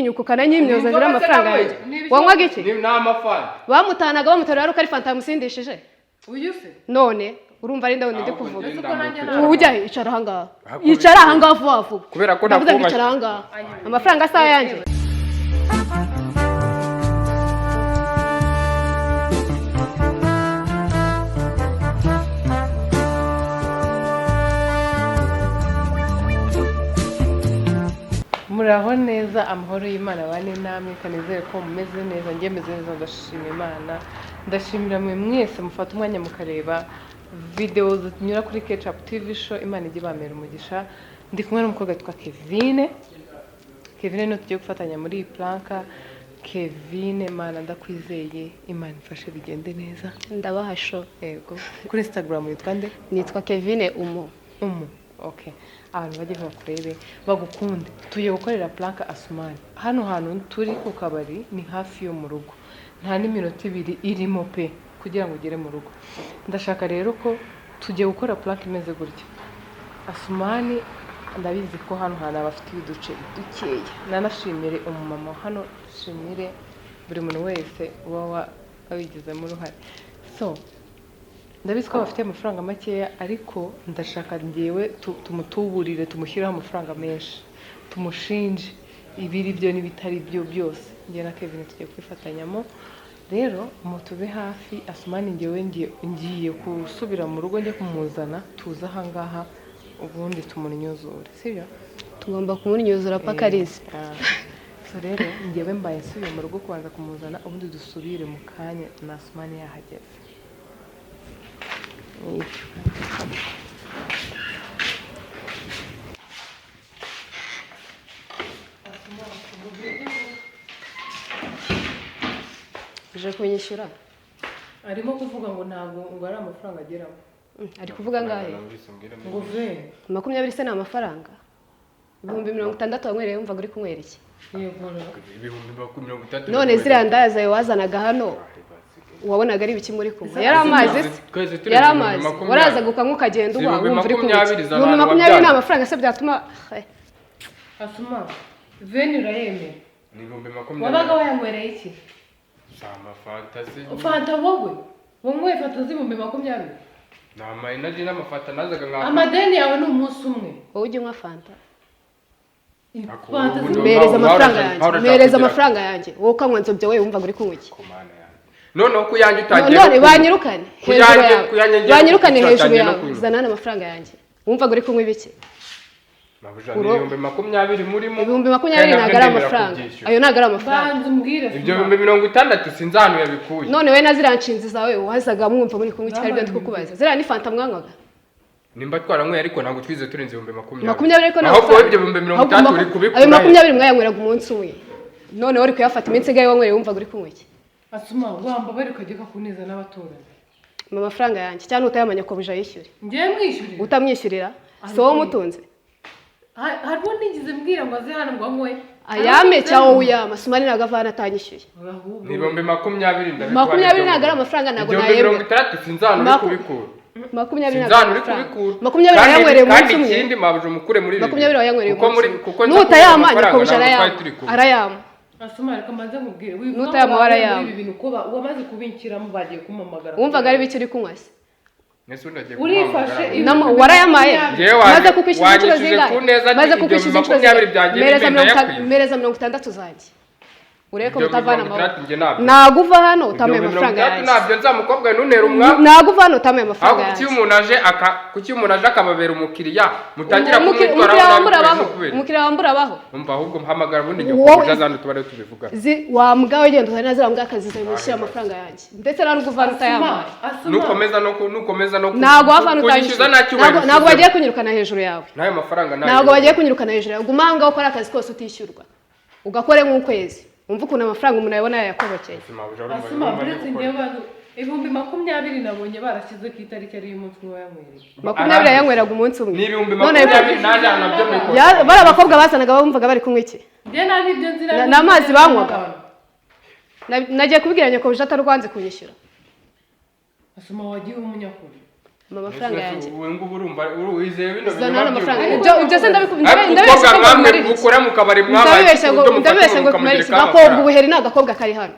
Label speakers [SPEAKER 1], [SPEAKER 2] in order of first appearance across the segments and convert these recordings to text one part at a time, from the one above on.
[SPEAKER 1] Gutinyuka ukananyimyoza
[SPEAKER 2] Ni
[SPEAKER 1] ziriya
[SPEAKER 2] inzoga
[SPEAKER 1] amafaranga
[SPEAKER 2] se
[SPEAKER 1] yanjye.
[SPEAKER 2] nawe?
[SPEAKER 1] Wanywaga iki?
[SPEAKER 2] Ni n'amafanta.
[SPEAKER 1] Bamutanaga bamuterura ari uko ari fanta yamusindishije.
[SPEAKER 3] Uyu se?
[SPEAKER 1] None urumva ari ndabona ndi
[SPEAKER 2] Ahubwo
[SPEAKER 1] kuvuga.
[SPEAKER 2] njye
[SPEAKER 3] Ese ko nanjye
[SPEAKER 2] ndamukwicara.
[SPEAKER 1] Ujya he? Icara ahangaha.
[SPEAKER 2] Ahubwo
[SPEAKER 1] Icara ahangaha vuba vuba.
[SPEAKER 2] Kubera ko
[SPEAKER 1] Ndavuze ngo
[SPEAKER 2] nakubashye.
[SPEAKER 1] icara ahangaha. Amafaranga si ayanjye.
[SPEAKER 3] Muraho neza, amahoro y'Imana bane namwe, kanizere ko mumeze neza, njye meze neza, ndashima Imana. Ndashimira mwe mwese mufata umwanya mukareba videwo zinyura kuri Ketchup TV Show, Imana ijye ibamera umugisha. Ndi kumwe n'umukobwa witwa Kevine. Kevine niwe tugiye gufatanya muri iyi prank. Kevine, Mana ndakwizeye, Imana ifashe bigende neza.
[SPEAKER 1] Ndabaha show.
[SPEAKER 3] Yego. Kuri Instagram witwa nde?
[SPEAKER 1] Nitwa Kevine Umu.
[SPEAKER 3] Umu. Okay. Abantu bajye bakurebe bagukunde. Tugiye gukorera prank Asumani. Hano hantu turi ku kabari ni hafi yo mu rugo. Nta n'iminota ibiri irimo pe kugira ngo ugere mu rugo. Ndashaka rero ko tugiye gukora prank imeze gutya. Asumani ndabizi ko hano hantu abafite uduceri dukeya. Nanashimire umumama hano, shimire buri muntu wese uba wabigizemo uruhare. So, ndabizi ko bafite amafaranga makeya, ariko ndashaka ngewe tumutuburire, tumushyireho amafaranga menshi, tumushinje ibiri byo n'ibitari byo byose. Njye na Kevin tugiye kwifatanyamo. Rero mutube hafi. Asumani ngewe ngiye gusubira mu rugo njye kumuzana, tuze ahangaha ubundi tumunyuzure, sibyo?
[SPEAKER 1] Tugomba kumunyuzura paka arize.
[SPEAKER 3] So rero ngewe mbaye nsubiye mu rugo kubanza kumuzana, ubundi dusubire mu kanya na Asumani yahageze.
[SPEAKER 1] Uje kunyishyura?
[SPEAKER 3] Arimo kuvuga ngo ntabwo ngo ari amafaranga ageramo.
[SPEAKER 1] Ari kuvuga angahe?
[SPEAKER 2] Numvise umbwire
[SPEAKER 3] Ngo ve.
[SPEAKER 1] 20 se ni amafaranga? 60,000 wanywereye wumvaga uri kunywera iki?
[SPEAKER 3] Yego.
[SPEAKER 2] 60,000.
[SPEAKER 1] None ziriya ndaya zawe wazanaga hano wabonaga ari ibiki muri kunywa? Yari amazi se?
[SPEAKER 2] Twese turi
[SPEAKER 1] Yari
[SPEAKER 2] ibihumbi
[SPEAKER 1] amazi.
[SPEAKER 2] makumyabiri.
[SPEAKER 1] Warazaga ukanywa ukagenda uba
[SPEAKER 2] Ibihumbi
[SPEAKER 1] wumva uri kunywa iki?
[SPEAKER 2] makumyabiri zana
[SPEAKER 1] Ibihumbi
[SPEAKER 2] abantu
[SPEAKER 1] makumyabiri ni
[SPEAKER 2] babyara.
[SPEAKER 1] amafaranga se byatuma
[SPEAKER 3] Asuma, veni urayemera?
[SPEAKER 2] Ni 20,000.
[SPEAKER 3] Wabaga wayanywereye iki?
[SPEAKER 2] Si amafanta se?
[SPEAKER 3] Fanta wowe wanyweye fanta z'20,000?
[SPEAKER 2] Ni ama energy n'amafanta nazaga nka
[SPEAKER 3] Amadeni yawe ni umunsi umwe.
[SPEAKER 1] Wowe ujya unywa fanta?
[SPEAKER 2] Ako-
[SPEAKER 3] Fanta
[SPEAKER 2] ubu-
[SPEAKER 1] Mpereza amafaranga
[SPEAKER 2] Mpahora
[SPEAKER 1] yanjye.
[SPEAKER 2] nshaka
[SPEAKER 1] Mpereza
[SPEAKER 2] kugira-
[SPEAKER 1] amafaranga yanjye. Wowe ukanywa nzobya wowe wumvaga uri kunywa iki?
[SPEAKER 2] Ku Mana yanjye. Noneho ku yanjye utangiye
[SPEAKER 1] None
[SPEAKER 2] no kunywa.
[SPEAKER 1] banyirukane
[SPEAKER 2] Ku
[SPEAKER 1] hejuru
[SPEAKER 2] yanjye-
[SPEAKER 1] yawe.
[SPEAKER 2] ku yanjye ngiye
[SPEAKER 1] Banyirukane
[SPEAKER 2] kukwica,
[SPEAKER 1] hejuru
[SPEAKER 2] utangiye no
[SPEAKER 1] yawe.
[SPEAKER 2] kunywa.
[SPEAKER 1] Zana hano amafaranga yanjye. Wumvaga uri kunywa ibiki?
[SPEAKER 2] Mabuja, ni 20,000 murimo.
[SPEAKER 1] 20,000
[SPEAKER 2] Kandi
[SPEAKER 1] ntabwo ari
[SPEAKER 2] nabyo ndemera
[SPEAKER 1] amafaranga.
[SPEAKER 2] kubyishyura.
[SPEAKER 1] Ayo ntabwo ari amafaranga.
[SPEAKER 3] Banza umbwire.
[SPEAKER 2] Ibyo 60,000 sinzi ahantu yabikuye.
[SPEAKER 1] None we na ziriya nshinzi zawe wazaga mwumva muri kunywa iki? Aribyo ndi kukubaza. Ziriya ni fanta mwanywaga?
[SPEAKER 2] Nimba twaranyweye ariko ntabwo twize turenze 20,000.
[SPEAKER 1] 20 ariko ni
[SPEAKER 2] Ahubwo wowe
[SPEAKER 1] amafaranga.
[SPEAKER 2] ibyo bihumbi mirongo
[SPEAKER 1] Ahubwo
[SPEAKER 2] itandatu uri kubikura
[SPEAKER 1] ayo
[SPEAKER 2] he?
[SPEAKER 1] 20 mwayanyweraga umunsi umwe. None uri kuyafata iminsi ingahe wanywereye wumvaga uri kunywa iki?
[SPEAKER 3] Asuma, wamba bari ukajya kuneza n'abaturanyi.
[SPEAKER 1] Mpa amafaranga yanjye cyangwa utayamanya ko buja yishyure.
[SPEAKER 3] Ngewe mwishyurira.
[SPEAKER 1] Utamwishyurira si wowe umutunze.
[SPEAKER 3] Hariho nigeze mbwira ngo aze hano ngo anywe.
[SPEAKER 1] Ayame cyangwa wowe uyama. Sumani ntabwo avana atanyishyuye.
[SPEAKER 3] Ahubwo
[SPEAKER 2] Ni 20,000 ndabikora.
[SPEAKER 1] 20 ntabwo ari amafaranga, ntabwo
[SPEAKER 2] Ibyo
[SPEAKER 1] nayemera.
[SPEAKER 2] 60 sinzi ahantu uri kubikura.
[SPEAKER 1] 20
[SPEAKER 2] Sinzi
[SPEAKER 1] ntabwo
[SPEAKER 2] ahantu
[SPEAKER 1] ari
[SPEAKER 2] uri
[SPEAKER 1] amafaranga.
[SPEAKER 2] kubikura.
[SPEAKER 1] 20
[SPEAKER 2] Kandi-
[SPEAKER 1] wayanywereye
[SPEAKER 2] kandi
[SPEAKER 1] umunsi umwe.
[SPEAKER 2] ikindi mabuja umukure muri ibi.
[SPEAKER 1] 20 wayanywereye
[SPEAKER 2] Kuko
[SPEAKER 1] umunsi
[SPEAKER 2] muri
[SPEAKER 1] umwe.
[SPEAKER 2] kuko nza
[SPEAKER 1] Nutayama
[SPEAKER 2] kubona
[SPEAKER 1] nyakubahwa
[SPEAKER 2] amafaranga ntabwo
[SPEAKER 1] arayama.
[SPEAKER 2] twari turi kumwe.
[SPEAKER 1] Arayama.
[SPEAKER 3] Asuma, reka mbanze nkubwire. Wivuga ngo
[SPEAKER 1] Nutayama
[SPEAKER 3] bavuye
[SPEAKER 1] warayama.
[SPEAKER 3] muri ibi bintu ko wamaze kubinshyiramo bagiye kumpamagara.
[SPEAKER 1] Wumvaga ari biki uri kunywa se?
[SPEAKER 2] Ese undi agiye
[SPEAKER 3] Urifashe
[SPEAKER 2] kumuhamagara.
[SPEAKER 1] Warayamaye.
[SPEAKER 2] Njyewe
[SPEAKER 1] Maze kukwishyuza inshuro
[SPEAKER 2] wanyishyuje
[SPEAKER 1] zingahe?
[SPEAKER 2] ku neza ati
[SPEAKER 1] Maze
[SPEAKER 2] ibyo
[SPEAKER 1] kukwishyuza inshuro
[SPEAKER 2] 20
[SPEAKER 1] zingahe?
[SPEAKER 2] byanjye
[SPEAKER 1] Mpereza
[SPEAKER 2] n'imyenda yakwiye.
[SPEAKER 1] mpereza 60 zanjye. Urebe ko
[SPEAKER 2] Ibyo
[SPEAKER 1] mutavana
[SPEAKER 2] 60
[SPEAKER 1] amaboko.
[SPEAKER 2] njye ntabyo.
[SPEAKER 1] Ntabwo uva hano utamaye
[SPEAKER 2] Ibyo
[SPEAKER 1] amafaranga
[SPEAKER 2] 60
[SPEAKER 1] yanjye.
[SPEAKER 2] ntabyo nzamukobwa ntuntere umwaku.
[SPEAKER 1] Ntabwo uva hano utamaye amafaranga
[SPEAKER 2] Ahubwo kuki
[SPEAKER 1] yanjye.
[SPEAKER 2] umuntu aje aka kuki umuntu aje akababera umukiriya mutangira kumwitwaraho
[SPEAKER 1] Umukiriya
[SPEAKER 2] nabi
[SPEAKER 1] wambura
[SPEAKER 2] kubera
[SPEAKER 1] abaho.
[SPEAKER 2] no kubera.
[SPEAKER 1] Umukiriya wambura abaho.
[SPEAKER 2] Umva ahubwo mpamagara ubundi
[SPEAKER 1] Wowe-
[SPEAKER 2] nyoko aza hano tubare tubivuga.
[SPEAKER 1] Wa mbwa we genda uzane na ziriya mbwa akazi zawe wishyure amafaranga yanjye. Ndetse nta nubwo uva hano utayamaye.
[SPEAKER 3] Asuma.
[SPEAKER 2] Nukomeza no nukomeza no
[SPEAKER 1] Ntabwo wava hano
[SPEAKER 2] kunyishyuza
[SPEAKER 1] utanyishyuye.
[SPEAKER 2] nta cyubahiro
[SPEAKER 1] Ntabwo
[SPEAKER 2] ushyizemo.
[SPEAKER 1] bagiye kunyirukana hejuru yawe.
[SPEAKER 2] N'ayo mafaranga nayo.
[SPEAKER 1] Ntabwo bagiye kunyirukana hejuru yawe. Guma aho ngaho ukore akazi kose utishyurwa. Ugakore nk'ukwezi. Wumva ukuntu amafaranga umuntu ayabona yayakobokeye.
[SPEAKER 3] Asuma, uretse ngewe bantu 20,000 nabonye barashyize ku itariki ari y'umunsi umwe wayanywereye.
[SPEAKER 1] 20 yayanyweraga umunsi umwe.
[SPEAKER 2] Ni ibihumbi
[SPEAKER 1] None
[SPEAKER 2] makumyabiri naje ahantu nabyo mbikora.
[SPEAKER 1] Bari abakobwa bazanaga bumvaga bari kunywa iki?
[SPEAKER 3] Njye nta n'ibyo nzira.
[SPEAKER 1] Ni amazi banywaga. Nagiye kubibwira nyoko atari rwanze kunyishyura.
[SPEAKER 3] Asuma, wagiye umunyakuri.
[SPEAKER 1] Mpa amafaranga yanjye.
[SPEAKER 2] Ubu ngubu urumva wizeye bino
[SPEAKER 1] Zana hano amafaranga.
[SPEAKER 2] by'ubu.
[SPEAKER 1] Ibyo se
[SPEAKER 2] Ariko
[SPEAKER 1] ndabeshya
[SPEAKER 2] umukobwa
[SPEAKER 1] ko
[SPEAKER 2] nkamwe
[SPEAKER 1] bimarira iki?
[SPEAKER 2] mukora mu kabari mwabaye
[SPEAKER 1] Ndabeshya ngo
[SPEAKER 2] uburyo mufata
[SPEAKER 1] ndabeshya ngo
[SPEAKER 2] umuntu
[SPEAKER 1] bimarira iki?
[SPEAKER 2] ukamugerekaho
[SPEAKER 1] Gakobwa
[SPEAKER 2] amafaranga.
[SPEAKER 1] ubuheri ni agakobwa kari hano.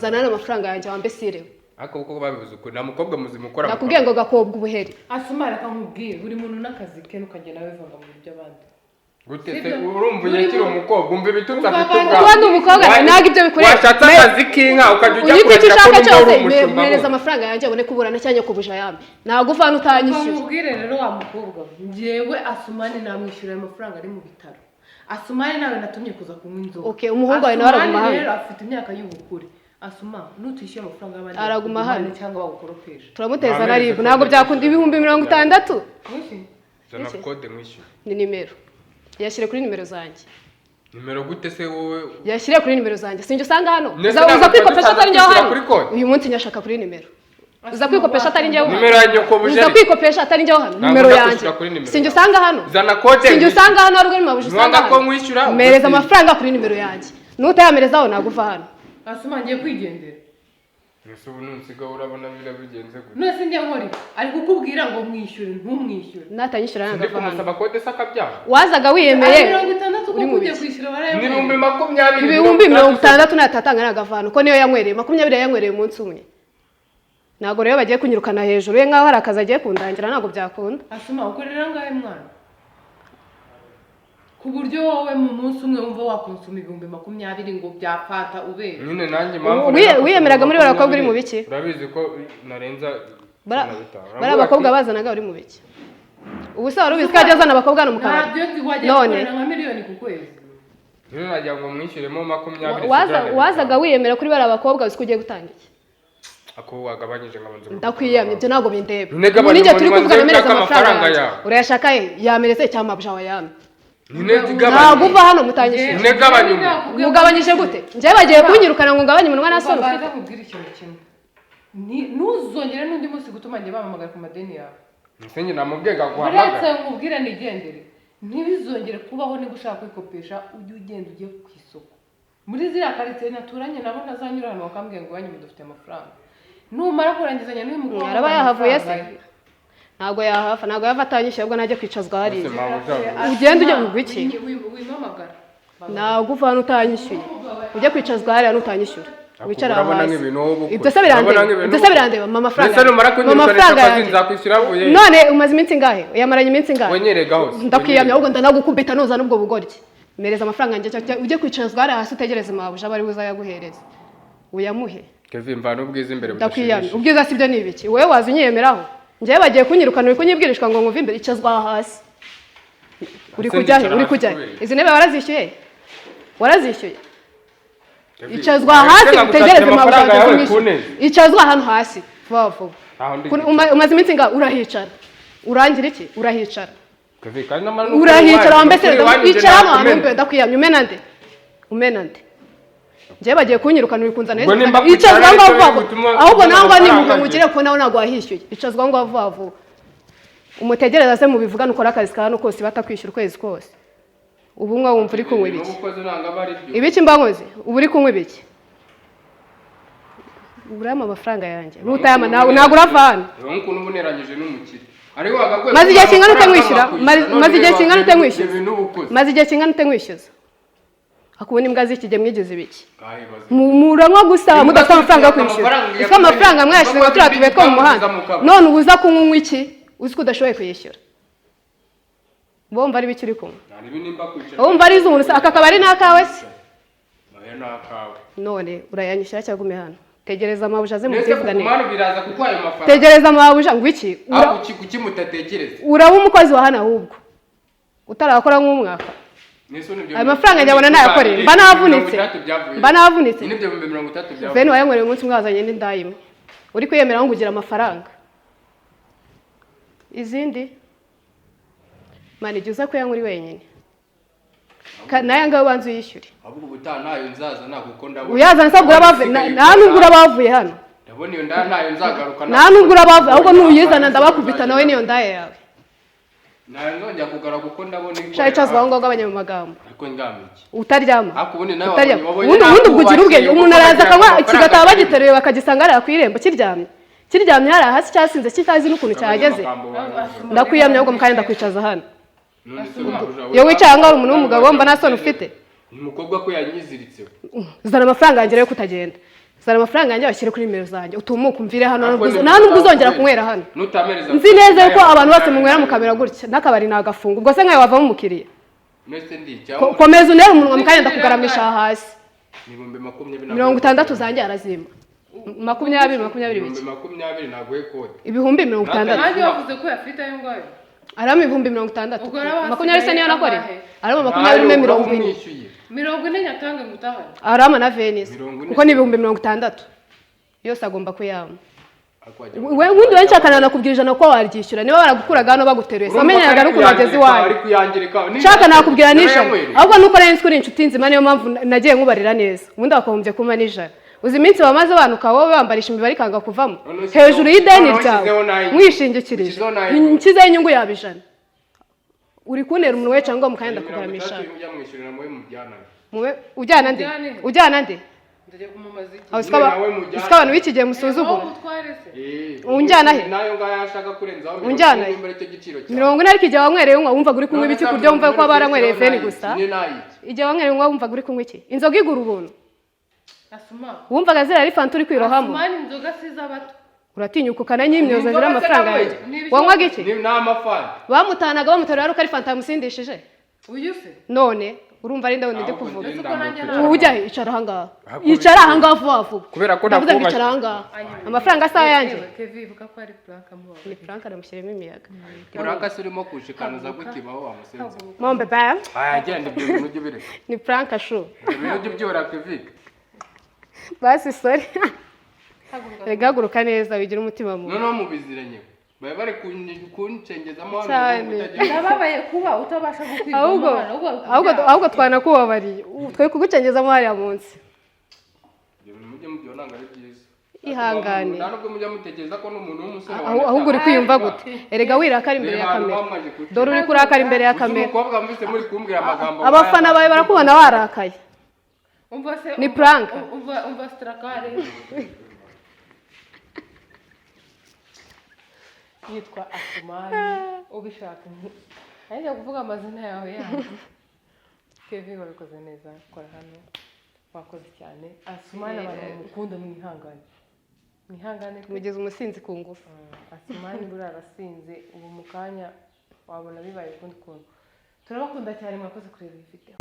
[SPEAKER 1] Zana hano amafaranga yanjye wambesirewe.
[SPEAKER 2] Ariko kuko babivuze ukuri, nta mukobwa muzima ukora mu
[SPEAKER 1] Nakubwiye
[SPEAKER 2] kabari.
[SPEAKER 1] ngo gakobwa ubuheri.
[SPEAKER 3] Asumani, akamubwira buri muntu n'akazi ke, ntukagenda wivanga mu bintu by'abandi.
[SPEAKER 2] Gute se?
[SPEAKER 3] Sibyo.
[SPEAKER 2] Urumva unyakira umukobwa, umva ibitutsi
[SPEAKER 3] Umva
[SPEAKER 2] afite
[SPEAKER 3] abantu-
[SPEAKER 2] ubwawe.
[SPEAKER 1] Kuba ndi umukobwa ntabwo ibyo bikureba.
[SPEAKER 2] Washatse akazi k'inka ukajya ujya
[SPEAKER 1] Unyita icyo
[SPEAKER 2] kuragira ko
[SPEAKER 1] ushaka
[SPEAKER 2] n'ubwo uri
[SPEAKER 1] cyose,
[SPEAKER 2] umushumba.
[SPEAKER 1] mpereza amafaranga yanjye ubone kuburana cyangwa kubuja yambi. Ntabwo uva hano utanyishyuye.
[SPEAKER 3] Bamubwire rero wa mukobwa we, njyewe Asumani namwishyura ayo mafaranga ari mu bitaro. Asumani nawe natumye kuza kunywa inzoga.
[SPEAKER 1] Okay, umuhungu wawe nawe araguma
[SPEAKER 3] Asumani
[SPEAKER 1] hano.
[SPEAKER 3] rero afite imyaka y'ubukure. Asuma, nutishyuye amafaranga y'abandi
[SPEAKER 1] Araguma
[SPEAKER 3] bakugumane
[SPEAKER 1] hano.
[SPEAKER 3] cyangwa bagukoropesha.
[SPEAKER 1] Turamuteza na RIB, ntabwo byakunda 60,000.
[SPEAKER 3] Wiki?
[SPEAKER 2] Zana
[SPEAKER 1] Iki?
[SPEAKER 2] kode mwishyure.
[SPEAKER 1] Ni nimero. Yashyire kuri nimero zanjye.
[SPEAKER 2] Nimero gute se wowe?
[SPEAKER 1] Yashyire kuri nimero zanjye. Sinjye usanga hano.
[SPEAKER 2] Ndetse
[SPEAKER 1] Uza
[SPEAKER 2] ntabwo
[SPEAKER 1] kwikopesha
[SPEAKER 2] dusanzwe
[SPEAKER 1] atari njyewe
[SPEAKER 2] twishyura
[SPEAKER 1] hano.
[SPEAKER 2] kuri kode.
[SPEAKER 1] Uyu munsi nyashaka kuri nimero. Uza kwikopesha atari njyewe hano.
[SPEAKER 2] Nimero yanjye ko
[SPEAKER 1] Uza
[SPEAKER 2] bujeri.
[SPEAKER 1] kwikopesha atari njyewe hano.
[SPEAKER 2] Ntabwo
[SPEAKER 1] Nimero
[SPEAKER 2] njya
[SPEAKER 1] yanjye.
[SPEAKER 2] kwishyura kuri nimero
[SPEAKER 1] Sinjye
[SPEAKER 2] yawe.
[SPEAKER 1] usanga hano.
[SPEAKER 2] Zana kode.
[SPEAKER 1] Sinjye usanga hano, ari mabuja usanga
[SPEAKER 2] Mwanga ko
[SPEAKER 1] hano.
[SPEAKER 2] nkwishyura,
[SPEAKER 1] Mpereza
[SPEAKER 2] ubwo
[SPEAKER 1] amafaranga kuri nimero yanjye. Nutayamerezaho ntabwo uva hano.
[SPEAKER 3] Asuma, ngiye kwigendera.
[SPEAKER 2] Ese ubu nunsiga urabona bira bigenze gute?
[SPEAKER 3] None se njya nkora iki? Ari kukubwira ngo mwishyure, ntumwishyure.
[SPEAKER 1] Natanyishyura
[SPEAKER 2] Ndi
[SPEAKER 1] ntabwo ava hano.
[SPEAKER 2] kumusaba kode se akabyanga.
[SPEAKER 1] Wazaga wiyemeye.
[SPEAKER 3] Ay, 60
[SPEAKER 1] Uri
[SPEAKER 3] ko
[SPEAKER 1] mu
[SPEAKER 3] kujya
[SPEAKER 1] biki?
[SPEAKER 3] kwishyura
[SPEAKER 2] Ni
[SPEAKER 3] barayabona.
[SPEAKER 2] 20,000.
[SPEAKER 1] 60,000 natatanga ntabwo ava hano, ko niyo yanywereye 20 yanywereye umunsi umwe. Ntabwo rero bagiye kunyirukana hejuru ye nk'aho hari akazi agiye kundangira, ntabwo byakunda.
[SPEAKER 3] Asuma, ukorera angahe mwana? Ku buryo wowe mu munsi umwe wumva wakonsoma 20,000 ngo byafata ubere.
[SPEAKER 2] Nyine nanjye impamvu
[SPEAKER 1] Wiyemeraga muri bariya bakobwa uri mu biki?
[SPEAKER 2] Urabizi ko narenza 15.
[SPEAKER 1] Bariya bakobwa bazanaga uri mu biki? Ubu se wari ubizi ko ajya azana abakobwa hano mu kabari?
[SPEAKER 3] Ntabyo nzi, wajya
[SPEAKER 1] None.
[SPEAKER 3] gukorera nka miliyoni ku kwezi.
[SPEAKER 2] Nyine nagira ngo mwishyuremo 20 sigarane
[SPEAKER 1] Wazaga
[SPEAKER 2] bitanu.
[SPEAKER 1] wiyemera kuri bariya bakobwa, uzi ko ugiye gutanga iki?
[SPEAKER 2] Ako wagabanyije nkabanza
[SPEAKER 1] Ndakwiyamye, ibyo ntabwo bindeba.
[SPEAKER 2] Nyine gabanya
[SPEAKER 1] Ubu ninjye
[SPEAKER 2] umuntu
[SPEAKER 1] turi
[SPEAKER 2] wanze
[SPEAKER 1] kuvugana, mereza
[SPEAKER 2] ushaka
[SPEAKER 1] amafaranga
[SPEAKER 2] amafaranga
[SPEAKER 1] yanjye.
[SPEAKER 2] yawe.
[SPEAKER 1] Urayashaka ye? Yamereze cyangwa mabuja wayampe.
[SPEAKER 2] Nyine
[SPEAKER 1] Ntabwo
[SPEAKER 2] gabanya.
[SPEAKER 1] uva hano mutanyishyura.
[SPEAKER 2] Nyine gabanya umuntu.
[SPEAKER 1] Mugabanyije gute? Njyewe bagiye kunyirukana ngo ngabanye umunwa nta soni ufite.
[SPEAKER 3] Baza nkubwire ikintu kimwe. Ntuzongere n'undi munsi gutuma njye bampamagara ku madeni yawe.
[SPEAKER 2] Ese njye namubwiye ngo
[SPEAKER 3] Uretse
[SPEAKER 2] aguhamagare.
[SPEAKER 3] nkubwire nigendere. Ntibizongere kubaho. Niba ushaka kwikopesha ujye ugenda ujye ku isoko. Muri ziriya karitsiye naturanye nabo ntazanyura ahantu bakambwira ngo iwanyu mudufite amafaranga. Numara kurangizanya n'uyu mukobwa
[SPEAKER 1] Araba yahavuye se?
[SPEAKER 3] amafaranga ye.
[SPEAKER 1] Ntabwo yahava, ntabwo yava atanyishyuye, ahubwo najya kwicazwa hariya.
[SPEAKER 2] Ese mabuja,
[SPEAKER 1] Ugenda ujya mu biki?
[SPEAKER 3] Wimamagara.
[SPEAKER 1] Ntabwo uva hano utanyishyuye, ujye kwicazwa hariya nutanyishyura, wicara aho
[SPEAKER 2] Urabona
[SPEAKER 1] hasi.
[SPEAKER 2] nk'ibintu wowe uba ukora.
[SPEAKER 1] Ibyo se birandeba?
[SPEAKER 2] Urabona nk'ibintu
[SPEAKER 1] Ibyo se birandeba? Mpa amafaranga
[SPEAKER 2] Mbese numara
[SPEAKER 1] yanjye. Mpa
[SPEAKER 2] kunyirukanisha
[SPEAKER 1] amafaranga
[SPEAKER 2] akazi
[SPEAKER 1] yanjye.
[SPEAKER 2] nzakwishyura avuye.
[SPEAKER 1] None umaze iminsi ingahe? Uyamaranye iminsi ingahe?
[SPEAKER 2] Wenyerega hose.
[SPEAKER 1] Ndakwiyamye, ahubwo ndanagukubita nuza n'ubwo bugoryi. Mpereza amafaranga yanjye cyangwa ujye kwicazwa hariya hasi utegereze mabuja aba ari we uzayaguhereza, uyamuhe.
[SPEAKER 2] Kevin, mvana ubwiza imbere
[SPEAKER 1] Ndakwiyamye.
[SPEAKER 2] budashimisha.
[SPEAKER 1] Ubwiza si byo ni ibiki? Wowe waza unyiyemeraho? Njyewe bagiye kunyirukana, uri kunyibwirishwa ngo nkuve imbere. Icazwa aha hasi. Uri
[SPEAKER 2] Ese
[SPEAKER 1] kujya he?
[SPEAKER 2] ndicara
[SPEAKER 1] Uri
[SPEAKER 2] hasi
[SPEAKER 1] kujya he?
[SPEAKER 2] kubera iki?
[SPEAKER 1] Izi ntebe warazishyuye? Warazishyuye?
[SPEAKER 2] Kevin,
[SPEAKER 1] Icazwa
[SPEAKER 2] ese
[SPEAKER 1] hasi
[SPEAKER 2] nagushakira
[SPEAKER 1] utegereze
[SPEAKER 2] amafaranga
[SPEAKER 1] mabuja
[SPEAKER 2] yawe
[SPEAKER 1] kumwishyura.
[SPEAKER 2] ku neza.
[SPEAKER 1] Icazwa hano hasi vuba vuba.
[SPEAKER 2] Ntaho ndi
[SPEAKER 1] Umaze iminsi ingahe urahicara? Urangira iki? Urahicara.
[SPEAKER 2] Kevin, kandi namara n'ukuri
[SPEAKER 1] Urahicara
[SPEAKER 2] iwanyu,
[SPEAKER 1] wambese.
[SPEAKER 2] n'ukuri iwanyu njye
[SPEAKER 1] Icara hano hantu
[SPEAKER 2] nakumena.
[SPEAKER 1] mbe ndakwiyamye. Umena nde? Umena nde? Njyewe bagiye kunyirukana, uri kunzana.
[SPEAKER 2] Ubwo nimba
[SPEAKER 1] Icazwa
[SPEAKER 2] kwicara
[SPEAKER 1] ngaho
[SPEAKER 2] aricyo
[SPEAKER 1] vuba vuba.
[SPEAKER 2] bituma
[SPEAKER 1] Ahubwo nawe ngo
[SPEAKER 2] ubona
[SPEAKER 1] nimuhe
[SPEAKER 2] amafaranga
[SPEAKER 1] mugire ko nawe ntabwo wahishyuye. Icazwa ngaho vuba vuba, umutegereze aze mubivugane. Ukore akazi ka hano kose batakwishyura ukwezi kose. Ubu mwa wumva uri kunywa
[SPEAKER 2] Ibintu
[SPEAKER 1] ibiki?
[SPEAKER 2] uba ukoze ntabwo aba ari byo.
[SPEAKER 1] Ibiki mba nkoze? Ubu uri kunywa ibiki? Urayama amafaranga yanjye, nutayama nawe ntabwo urava hano.
[SPEAKER 2] Urabona ukuntu uba uneranyije n'umukire. Ariko wagakwiye
[SPEAKER 1] Maze igihe
[SPEAKER 2] kuba
[SPEAKER 1] kingana ute
[SPEAKER 2] amafaranga
[SPEAKER 1] nkwishyura?
[SPEAKER 2] bakwishyura. None
[SPEAKER 1] Maze igihe
[SPEAKER 2] reba
[SPEAKER 1] kingana ute nkwishyuza?
[SPEAKER 2] ibintu uba ukoze.
[SPEAKER 1] Maze igihe kingana ute nkwishyuza? Akubona imbwa z'iki gihe mwigize ibiki?
[SPEAKER 2] Kahibaze.
[SPEAKER 1] Muranywa gusa
[SPEAKER 2] Imbwa
[SPEAKER 1] mudafite amafaranga yo
[SPEAKER 2] zifite
[SPEAKER 1] kwishyura.
[SPEAKER 2] amafaranga
[SPEAKER 1] Ese amafaranga mwayashyize ngo turiya tubuye two mu muhanda?
[SPEAKER 2] Mu kabari.
[SPEAKER 1] None ubu uza kunywa iki uzi ko udashoboye kuyishyura? Wumva ari biki uri kunywa?
[SPEAKER 2] Nta ribi nimba kwicara.
[SPEAKER 1] Wumva ari iz'umuntu se? Aka kabari ni akawe se?
[SPEAKER 2] Oya, ni akawe.
[SPEAKER 1] None urayanyishyura cyangwa ugume hano tegereza amabuja aze
[SPEAKER 2] Ndetse
[SPEAKER 1] mubyivuganire?
[SPEAKER 2] kugumana biraza kuko ayo mafaranga.
[SPEAKER 1] Tegereza amabuja ngo iki?
[SPEAKER 2] Aho kuki mutatekereza?
[SPEAKER 1] Uraba umukozi wa hano ahubwo utarakora nk'umwaka.
[SPEAKER 2] Mwese n'ibyo
[SPEAKER 1] Ayo mafaranga njyabona nayakoreye, mba navunitse, mba navunitse.
[SPEAKER 2] Nyine ibyo 30,000 byavuye.
[SPEAKER 1] Veni wayanywereye umunsi umwe, wazanye n'inda imwe, uri kwiyemera ngo ugira amafaranga. Izindi mani igihe uza kuyanywa uri wenyine. N'aya ngayo ubanza uyishyure.
[SPEAKER 2] Ahubwo ubutaha ntayo nzaza kuko ndabona.
[SPEAKER 1] Uyazana se ubwo uraba nta nubwo uraba wavuye hano.
[SPEAKER 2] Ndabona iyo ndaya ntayo nzagaruka.
[SPEAKER 1] Nta nubwo uraba wavuye, ahubwo nuyizana ndabakubita nawe n'iyo ndaya yawe.
[SPEAKER 2] Ntayo nzongera kugaruka kuko ndabona ikorera.
[SPEAKER 1] Shaka icazwa aho ngaho ugabanya mu magambo.
[SPEAKER 2] Ariko ngamiki.
[SPEAKER 1] Utaryama.
[SPEAKER 2] Ariko ubundi nawe
[SPEAKER 1] Utaryama.
[SPEAKER 2] wabonye
[SPEAKER 1] Ubundi ubundi ubwo ugira ubwenge.
[SPEAKER 2] nakubakiye
[SPEAKER 1] Umuntu
[SPEAKER 2] kuko
[SPEAKER 1] araza
[SPEAKER 2] bagira
[SPEAKER 1] akanywa
[SPEAKER 2] amafaranga
[SPEAKER 1] kigataha
[SPEAKER 2] menshi.
[SPEAKER 1] bagiteruye bakagisanga hariya ku irembo kiryamye. Kiryamye hariya hasi cyasinze kitazi n'ukuntu cyahageze. Ndakwiyamye ahubwo mukanya ndakwicaza hano. Iyo wicaye ahangaha uri umuntu w'umugabo, mba nta soni ufite.
[SPEAKER 2] Ni umukobwa ko yanyiziritse.
[SPEAKER 1] Zana amafaranga yanjye rero kutagenda. Zana amafaranga yanjye bashyire kuri nimero zanjye, utumuke umvire hano, nta nubwo uzongera kunywera hano.
[SPEAKER 2] Nutamereza.
[SPEAKER 1] Nzi neza yuko abantu bose munywera mukamera gutya, n'akabari nagafunga. Ubwo se nkawe wavamo umukiriya?
[SPEAKER 2] Nese ndi
[SPEAKER 1] Komeza untere umunwa, mukanya ndakugaramisha aha hasi.
[SPEAKER 2] 20,000.
[SPEAKER 1] 60 zanjye arazimba, 20, 20 bike.
[SPEAKER 2] 20,000 naguhe kode.
[SPEAKER 1] 60,000.
[SPEAKER 3] Nanjye wavuze ko uyafite ayo ngayo.
[SPEAKER 1] Arama 60,000.
[SPEAKER 3] Ubwo araba
[SPEAKER 1] 20 se niyo nakoreye?
[SPEAKER 3] angahe?
[SPEAKER 1] Arama 20 40.
[SPEAKER 2] Umwishyuye.
[SPEAKER 3] 40 nyatange mutahane.
[SPEAKER 1] Arama na venisi.
[SPEAKER 2] 40.
[SPEAKER 1] Kuko ni 60,000 yose agomba kuyama. We ubundi we nshaka nakubwira 100 ko waryishyura niba baragukuraga hano baguteruye, wamenyaga n'ukuntu wageze iwanyu.
[SPEAKER 2] Ari kuyangirika.
[SPEAKER 1] Nshaka nakubwira n'ijana, ahubwo nuko nari nzi ko uri inshuti nzima, niyo mpamvu nagiye nkubarira neza. Ubundi wakagombye kumpa n'ijana. Uzi iminsi bamaze banuka wowe bambarisha imibare ikanga kuvamo
[SPEAKER 2] Noneho
[SPEAKER 1] hejuru y'ideni
[SPEAKER 2] noneho
[SPEAKER 1] ryawe
[SPEAKER 2] ushyizeho n'ay'inyungu.
[SPEAKER 1] mwishingikirije.
[SPEAKER 2] Ushyizeho n'ay'inyungu.
[SPEAKER 1] Nshyizeho inyungu yaba 100. Uri kuntera umunwa we cyangwa mukanya ndakugaramisha. Muwe ujyana nde?
[SPEAKER 3] Ujyane.
[SPEAKER 1] Ujyana nde?
[SPEAKER 3] Ndajya kumumaza iki?
[SPEAKER 1] Aho usiko abantu b'iki gihe musuzugura.
[SPEAKER 3] Wowe utware se.
[SPEAKER 1] Unjyana he?
[SPEAKER 2] Nayo ngayo ashaka kurenzaho.
[SPEAKER 1] Unjyana he? 40, ariko igihe wanywereye unywa wumvaga uri kunywa ibiki, kurya wumva ko baranywereye feni gusa? Igihe wanywereye unywa wumvaga uri kunywa iki? Inzoga igura ubuntu.
[SPEAKER 3] Asuma.
[SPEAKER 1] Wumvaga ziriya ari fanta uri kwirohamo.
[SPEAKER 3] Asumani, inzoga si iz'abato.
[SPEAKER 1] Uratinyuka ukananyimyoza hejuru y'amafaranga yanjye.
[SPEAKER 3] Ni ibiki?
[SPEAKER 1] Wanywaga iki?
[SPEAKER 2] Ni amafanta.
[SPEAKER 1] Bamutanaga bamuterura ari uko ari fanta yamusindishije.
[SPEAKER 3] Uyu se?
[SPEAKER 1] None urumva ari ndabona ndi
[SPEAKER 2] Ahubwo
[SPEAKER 1] kuvuga.
[SPEAKER 2] ngenda
[SPEAKER 3] Ese ko nanjye
[SPEAKER 2] ndamukwicara.
[SPEAKER 1] Ujya he? Icara ahangaha, icara ahangaha vuba vuba.
[SPEAKER 2] Kubera ko
[SPEAKER 1] Ndavuze ngo
[SPEAKER 2] nakubashye.
[SPEAKER 1] icara ahangaha, amafaranga asa ayanjye.
[SPEAKER 3] Yewe, Kevin, ibuka ko ari prank amubaye.
[SPEAKER 1] Ni Frank, aramushyiramo imiyaga.
[SPEAKER 2] Uraka se urimo kushikanuza gukibaho wa musenzi.
[SPEAKER 1] Mombe ba.
[SPEAKER 2] Aya genda, ibyo bintu ujye ubireka.
[SPEAKER 1] Ni Frank ashu.
[SPEAKER 2] Ibyo bintu ujye ubyora, Kevin.
[SPEAKER 1] Basi sorry. Rega haguruka neza, wigira umutima mubi.
[SPEAKER 2] Noneho mubiziranye bari bari kuncengezamo hano
[SPEAKER 1] Cyane.
[SPEAKER 2] ngo utagira-
[SPEAKER 3] Ndababaye kuba utabasha gukwirwa
[SPEAKER 1] Ahubwo
[SPEAKER 3] umwana, ahubwo
[SPEAKER 1] ahubwo twanakubabariye, twe kugucengezamo hariya munsi.
[SPEAKER 2] Ibyo bintu mujye mubyona, ntabwo ari byiza.
[SPEAKER 1] Ihangane.
[SPEAKER 2] Nta nubwo mujya mutekereza ko n'umuntu w'umusore
[SPEAKER 1] Ahubwo uri kwiyumva gute? Erega wirakara imbere ya
[SPEAKER 2] Reba ahantu
[SPEAKER 1] kamera.
[SPEAKER 2] bamwaje kuca.
[SPEAKER 1] Dore uri kurakara imbere ya
[SPEAKER 2] Uzi
[SPEAKER 1] kamera.
[SPEAKER 2] umukobwa mvise muri kumbwira amagambo
[SPEAKER 1] Abafana bawe barakubona warakaye.
[SPEAKER 3] Umva se.
[SPEAKER 1] Ni prank.
[SPEAKER 3] Umva strakare. Yitwa Asumani, ubishaka ntajya kuvuga amazina yawe yandi. Kevin, wabikoze neza, kora hano, wakoze cyane. Asumani, abantu bamukunda mwihangane, mwihangane pe.
[SPEAKER 1] Mugeze umusinzi ku ngufu.
[SPEAKER 3] Asumani buriya arasinze ubu, mu kanya wabona bibaye ukundi kuntu. Turabakunda cyane, mwakoze kureba iyi video.